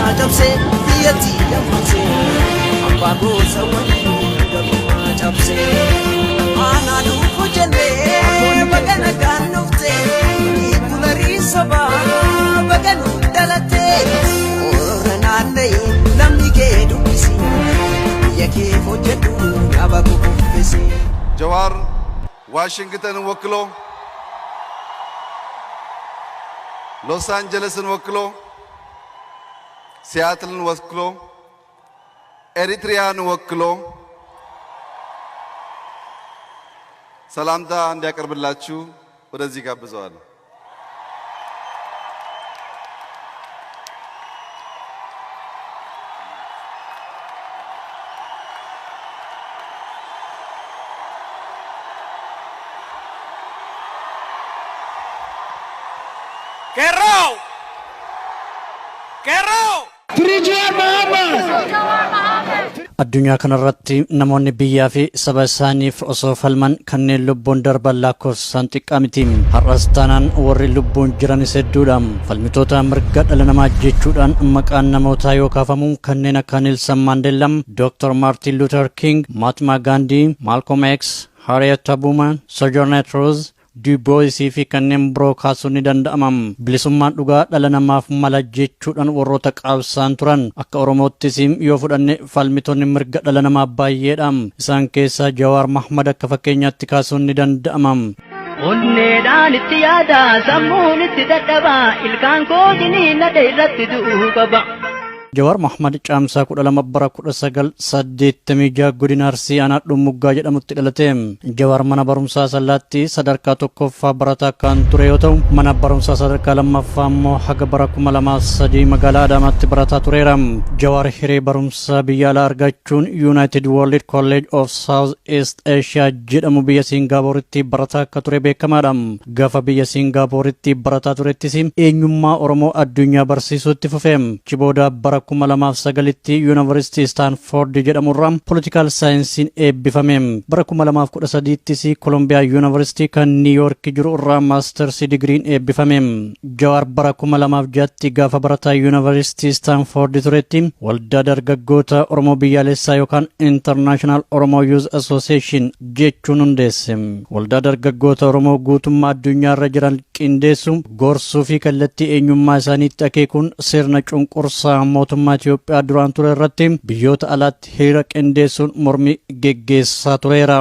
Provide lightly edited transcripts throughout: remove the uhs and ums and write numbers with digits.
Gabrummaa cabsee biyyatti dammaqsee abbaa gosa waliin gabrummaa cabsee. Aanaa dhufu jennee baga nagaan dhuftee kularii sabaa baga nu dhalattee warra naanna'ee namni kee dubbisi biyya kee hojjedhu qaba kukuffisi. ጀዋር ዋሽንግተንን ወክሎ፣ ሎስ አንጀለስን ወክሎ፣ ሲያትልን ወክሎ፣ ኤሪትሪያን ወክሎ ሰላምታ እንዲያቀርብላችሁ ወደዚህ ጋብዘዋለሁ። Qeerroo! Qeerroo! Addunyaa kanarratti namoonni biyyaa fi saba isaaniif osoo falman kanneen lubbuun darban lakkoofsaan xiqqaa miti. Har'as taanaan warri lubbuun jiranis hedduudha. Falmitoota mirga dhala namaa jechuudhaan maqaan namootaa yoo kaafamu kanneen akka Neelsan Maandeellaa, Dr. Maartin Luther King, Mahatma Gandhi, Malcolm X, Harriet Tubman, Sojourner Truth, Dubois fi kanneen biroo kaasuun ni danda'ama. Bilisummaan dhugaa dhala namaaf mala jechuudhaan warroota qabsaan turan. Akka Oromoottis yoo fudhanne falmitoonni mirga dhala namaa baay'eedha. Isaan keessaa Jawaar Mahmad akka fakkeenyaatti kaasuun ni danda'ama. Onneedhaan itti yaada, sammuun itti dadhaba, ilkaan koo jiniinadha irratti du'uu qaba. Jawaar Mahmad Caamsaa 12 bara 1986 godina Arsii aanaa Dhumuggaa jedhamutti dhalate. Jawaar mana barumsaa Sallaatti sadarkaa tokkoffaa barataa kan ture yoo ta'u, mana barumsaa sadarkaa lammaffaa immoo haga bara 2003 magaalaa Adaamaatti barataa tureera. Jawaar hiree barumsaa biyya alaa argachuun United World College of South East Asia jedhamu biyya Siingaappooritti barataa akka ture beekamaadha. Gaafa biyya Siingaappooritti barataa turettis eenyummaa Oromoo addunyaa barsiisuutti fufe. Achi booda bara 2009tti Yuunivarsiitii Staanfoord jedhamurraa poolitikaal saayinsiin eebbifame. Bara 2013ttis Kolombiyaa Yuunivarsiitii kan Niiyork jiru irraa maastersi digiriin eebbifame. Jawaar bara 2006tti gaafa barataa Yuunivarsiitii Staanfoord turetti waldaa dargaggoota Oromoo biyyaalessaa yookaan International Oromo Youth Association jechuun hundeesse. Waldaa dargaggoota Oromoo guutummaa addunyaarra jiran qindeessu, gorsuu fi kallattii eenyummaa isaaniitti akeekuun sirna cunqursaa mootummaa Itoophiyaa duraan ture irratti biyyoota alaatti hiriira qindeessuun mormii geggeessaa tureera.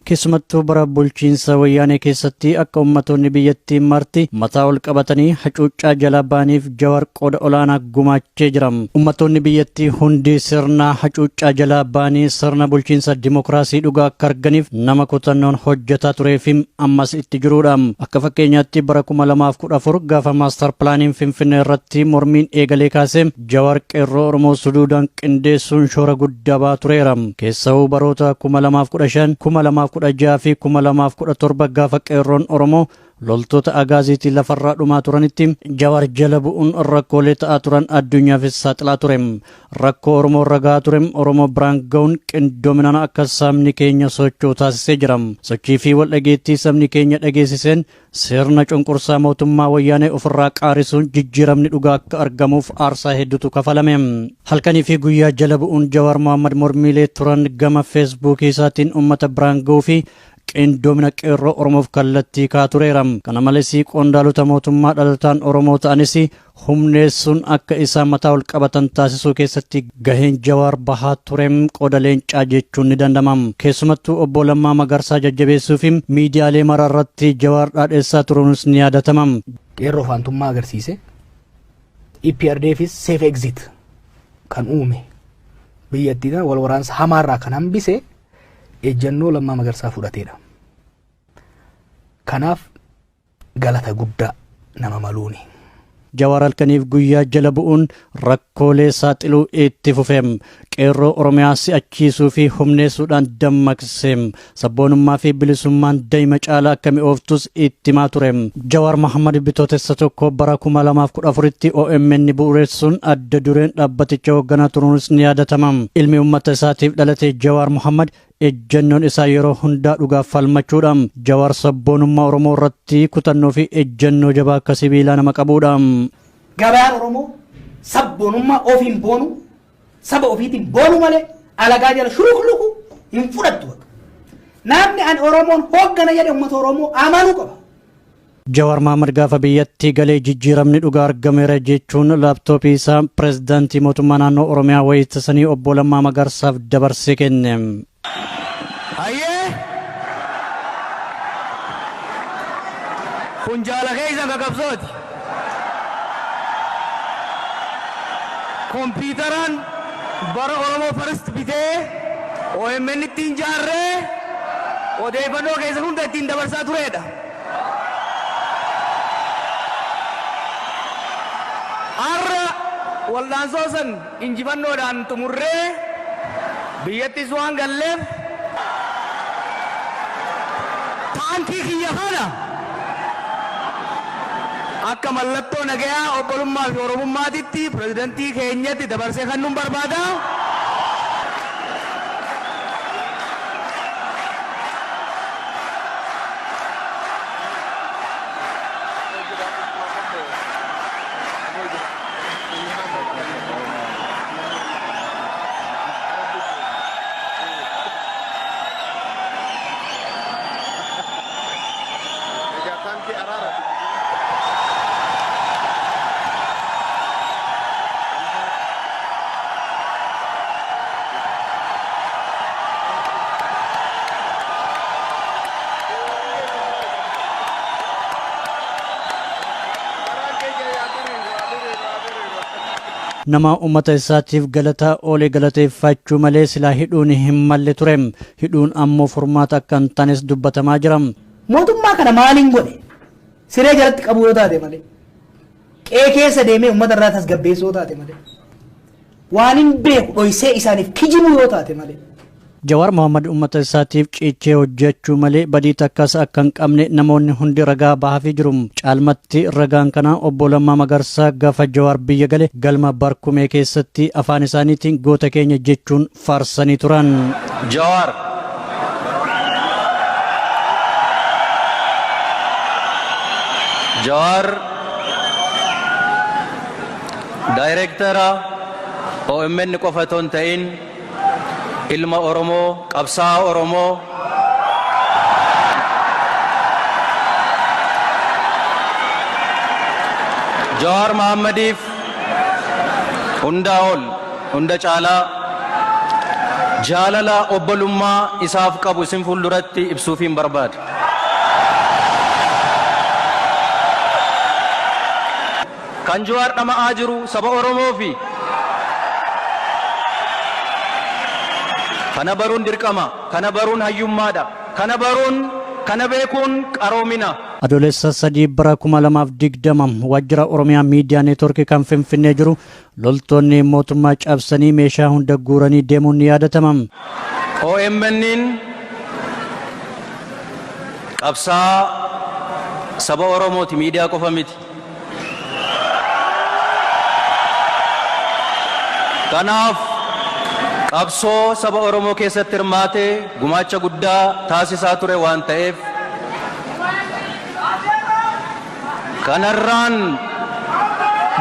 Keessumattuu bara bulchiinsa wayyaanee keessatti akka uummattoonni biyyattii marti mataa ol qabatanii hacuuccaa jalaa ba'aniif Jawaar qooda olaanaa gumaachee jira. Uummattoonni biyyattii hundi sirna hacuuccaa jalaa ba'anii sirna bulchiinsa dimokiraasii dhugaa akka arganiif nama kutannoon hojjetaa turee fi ammas itti jirudha. Akka fakkeenyaatti bara 2014 gaafa maastar pilaaniin Finfinnee irratti mormiin eegalee kaasee Jawaar qeerroo Oromoo suduudhaan qindeessuun shoora guddaa ba'aa tureera. Keessawuu baroota 2015, 2016 fi 2017 gaafa qeerroon Oromoo loltoota agaaziitiin lafarraa dhumaa turanitti Jawaar jala bu'uun rakkoolee ta'aa turan addunyaafis saaxilaa ture. Rakkoo Oromoo irra gahaa ture Oromoo biraan ga'uun qindoominaan akka sabni keenya socho'u taasisee jira. Sochii fi wal dhageettii sabni keenya dhageessiseen sirna cunqursaa mootummaa wayyaanee ofirraa qaarisuun jijjiiramni dhugaa akka argamuuf aarsaa hedduutu kafalame. Halkanii fi guyyaa jala bu'uun Jawaar Mohammad mormiilee turan gama feesbuukii isaatiin uummata biraan ga'uu fi qindoomina qeerroo Oromoof kallattii kaa'aa tureera. Kana malees qondaalota mootummaa dhalataan Oromoo ta'anis humneessuun akka isaan mataa ol qabatan taasisuu keessatti gaheen Jawaar bahaa ture qooda leencaa jechuun ni danda'ama. Keessumattuu obbo Lammaa Magarsaa jajjabeessuu fi miidiyaalee mara irratti Jawaar dhaadheessaa turuunis ni yaadatama. Qeerroo faantummaa agarsiise. EPRDFis safe exit kan uume, biyyattii tana wal waraansa hamaarraa kan hambise ejjennoo Lammaa Magarsaa fudhateedha. Kanaaf galata guddaa nama maluuni. Jawaar halkaniif guyyaa jala bu'uun rakkoolee saaxiluu itti fufe. Qeerroo Oromiyaa si'achiisuu fi humneessuudhaan dammaqse. Sabboonummaa fi bilisummaan daa'ima caalaa akka mi'ooftus itti himaa ture. Jawaar Mohammad bitootessa 1 bara 2014tti OMN bu'uureessuun adda dureen dhaabbaticha hoogganaa turuunis ni yaadatama. Ilmi uummata isaatiif dhalate Jawaar Mohammad ejjennoon isaa yeroo hundaa dhugaaf falmachuudha. Jawaar sabboonummaa Oromoo irratti kutannoo fi ejjennoo jabaa akka sibiilaa nama qabudha. Gabayaan Oromoo Sabboonummaa ofiin boonu, saba ofiitiin boonu malee alagaa jala shurukluku hin fudhattu. Namni ani Oromoon hooggana jedhe uummata Oromoo amanuu qaba. Jawaar Mohaammed gaafa biyyatti galee jijjiiramni dhugaa argameera jechuun laaptooppii isaa pireezidaantii mootummaa naannoo Oromiyaa wayitisanii obbo Lammaa Magarsaaf dabarsee kenne. Hayyee! Kun jaala keessan kakabsooti. Kompiitaraan bara Oromoo First bitee OMN ittiin jaarree odeeffannoo keessan hunda ittiin dabarsaa turedha. Har'a waldaansoo san injifannoodhaan xumurree biyyattis waan galleef taankii kiyya kana akka mallattoo nagayaa obbolummaa fi oromummaatitti pirezidantii keenyatti dabarsee kennuun barbaada. Nama uummata isaatiif galata oolee galateeffachuu malee silaa hidhuun hin malle ture. Hidhuun ammoo furmaata akka hin taanes dubbatamaa jira. Mootummaa kana maaliin godhe? Siree jalatti qabu yoo taate malee. Qe'ee keessa deemee uummata irraa tasgabbeessuu yoo taate malee. Waan hin beeku dhoysee isaaniif kijibuu yoo taate malee. Jawaar Mohaammed uummata isaatiif ciichee hojjechuu malee badii takkas akka hin qabne namoonni hundi ragaa bahaafii jiru. Caalmatti ragaan kana obbo Lammaa Magarsaa gaafa Jawaar biyya gale galma Barkumee keessatti afaan isaaniitiin goota keenya jechuun faarsanii turan. Jawaar. Jawaar daayireektara OMN qofa otoo hin ta'in ilma Oromoo, qabsaa'aa Oromoo, Jawaar Mahaammadiif hundaa ol, hunda caalaa jaalala obbolummaa isaaf qabu isin fuulduratti ibsuufiin barbaada. Kan Jawaar dhama'aa jiru saba Oromoo fi kana baruun dirqama, kana baruun hayyummaadha, kana baruun, kana beekuun qaroomina. Adoolessa 3 bara 2020 waajjira Oromiyaa Miidiyaa Neetworkii kan Finfinnee jiru loltoonni mootummaa cabsanii meeshaa hunda guuranii deemuun ni yaadatama. OMN'n qabsaa saba Oromooti, miidiyaa qofa miti. Kanaaf qabsoo saba Oromoo keessatti hirmaatee gumaacha guddaa taasisaa ture waan ta'eef kanarraan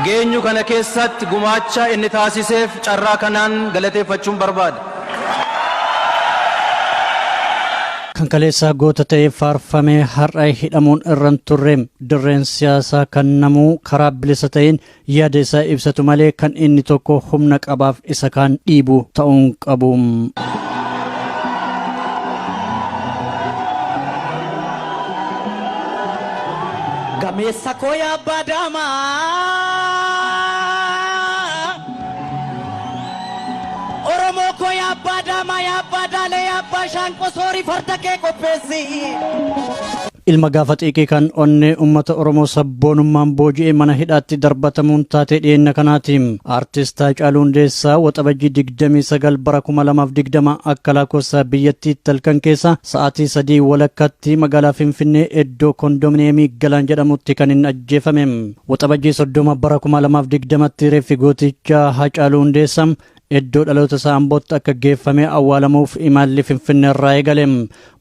geenyu kana keessatti gumaacha inni taasiseef carraa kanaan galateeffachuun barbaada. Kan kaleessaa goota ta'ee faarfamee har'a hidhamuun irra hin turre. Dirreen siyaasaa kan namuu karaa bilisa ta'een yaada isaa ibsatu malee kan inni tokko humna qabaaf isa kaan dhiibu ta'uu hin qabu. Gameessa koo yaa abbaa daamaa. Oromoo koo yaa abbaa daamaa, yaa abbaa daalee, yaa abbaa shaanqoo soorii farda kee qopheessi. Ilma gaafa xiiqii kan onnee uummata Oromoo sabboonummaan booji'ee mana hidhaatti darbatamuun taatee dhiyeenya kanaati. Aartist Haacaaluu Hundeessaa Waxabajjii 29 bara 2020 akka lakkoofsa biyyattiitti halkan keessa sa'aatii 3:30tti magaalaa Finfinnee iddoo kondominiyeemii Galaan jedhamutti kan inni ajjeefame. Waxabajjii 30 bara 2020tti reeffi gootichaa Haacaaluu Hundeessaa Iddoo dhaloota isaa Ambootti akka geeffamee awwaalamuuf imalli Finfinnee irraa eegale.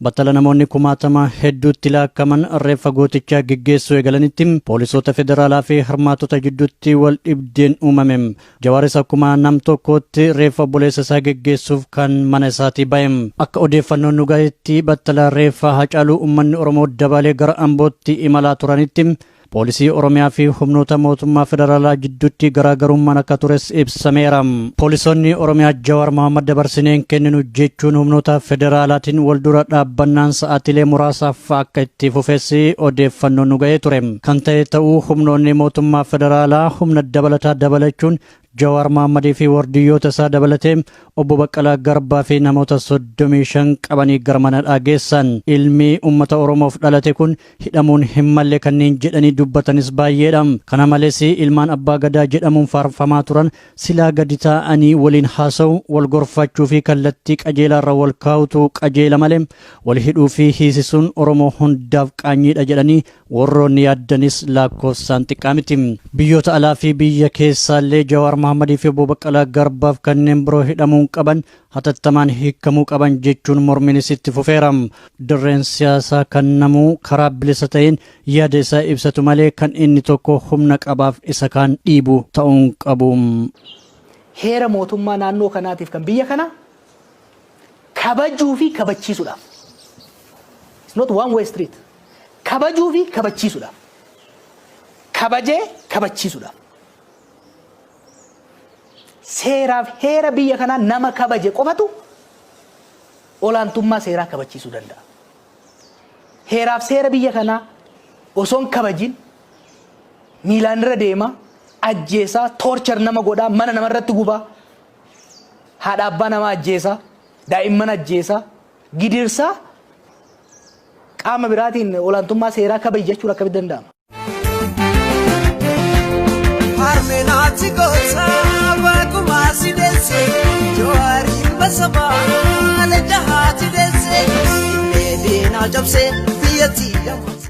Battala namoonni kumaatama hedduutti laakkaman reeffa gootichaa geggeessuu eegalanitti poolisoota federaalaa fi hirmaattota jidduutti wal dhibdeen uumame. Jawaaris akkuma nam tokkootti reeffa obboleessa isaa geggeessuuf kan mana isaatii ba'e. Akka odeeffannoon nu gahetti, battala reeffa Hacaaluu uummanni Oromoo dabalee gara Ambootti imalaa turanitti poolisii Oromiyaa fi humnoota mootummaa federaalaa jidduutti garaagarummaan akka tures ibsameera. Poolisoonni Oromiyaa Jawaar Mohammad dabarsineen kenninu jechuun humnoota federaalaatiin wal dura dhaabbannaan sa'aatilee muraasaaf akka itti fufes odeeffannoon nu ga'ee ture. Kan ta'e ta'uu, humnoonni mootummaa federaalaa humna dabalataa dabalachuun Jawaar Mohammadii fi wardiyyoota isaa dabalatee obbo Baqqalaa Garbaa fi namoota 35 qabanii gara mana geessan. Ilmi uummata Oromoof dhalate kun hidhamuun hin malle kanneen jedhanii dubbatanis baay'eedha. Kana malees, ilmaan abbaa gadaa jedhamuun faarfamaa turan silaa gadi taa'anii waliin haasa'u, wal gorfachuu fi kallattii qajeelaarra wal kaa'utu qajeela malee wal hidhuu fi hiisisuun Oromoo hundaaf qaanyiidha jedhanii warroonni yaaddanis lakkoofsaan xiqqaa miti. Biyyoota alaa fi biyya keessaallee Jawaar Mohammadii fi obbo Baqqalaa Garbaaf kanneen biroo hidhamuun qaban hatattamaan hiikamuu qaban jechuun morminis itti fufeera. Dirreen siyaasaa kan namuu karaa bilisa ta'een yaada isaa ibsatu malee kan inni tokko humna qabaaf isa kaan dhiibu ta'uun qabu. Heera mootummaa naannoo kanaatiif kan biyya kanaa kabajuu fi kabachiisuudhaaf. It's not one way street. Kabajuu fi kabachiisuudhaaf. Kabajee kabachiisuudhaaf. Seeraaf heera biyya kanaa nama kabaje qofatu olaantummaa seeraa kabachiisuu danda'a. Heeraaf seera biyya kanaa osoo hin kabajin miilaan irra deema, ajjeesaa, torture nama godhaa, mana namarratti gubaa, haadha abbaa namaa ajjeesaa, daa'imman ajjeesaa, gidirsaa, qaama biraatiin olaantummaa seeraa kabaji jechuun akkamitti danda'ama? Harmeenaatti gosa baakuma si deesse, Jawaar ilma sabaa leenca haati deesse, illee diinaa cabsee biyyatti gammadse.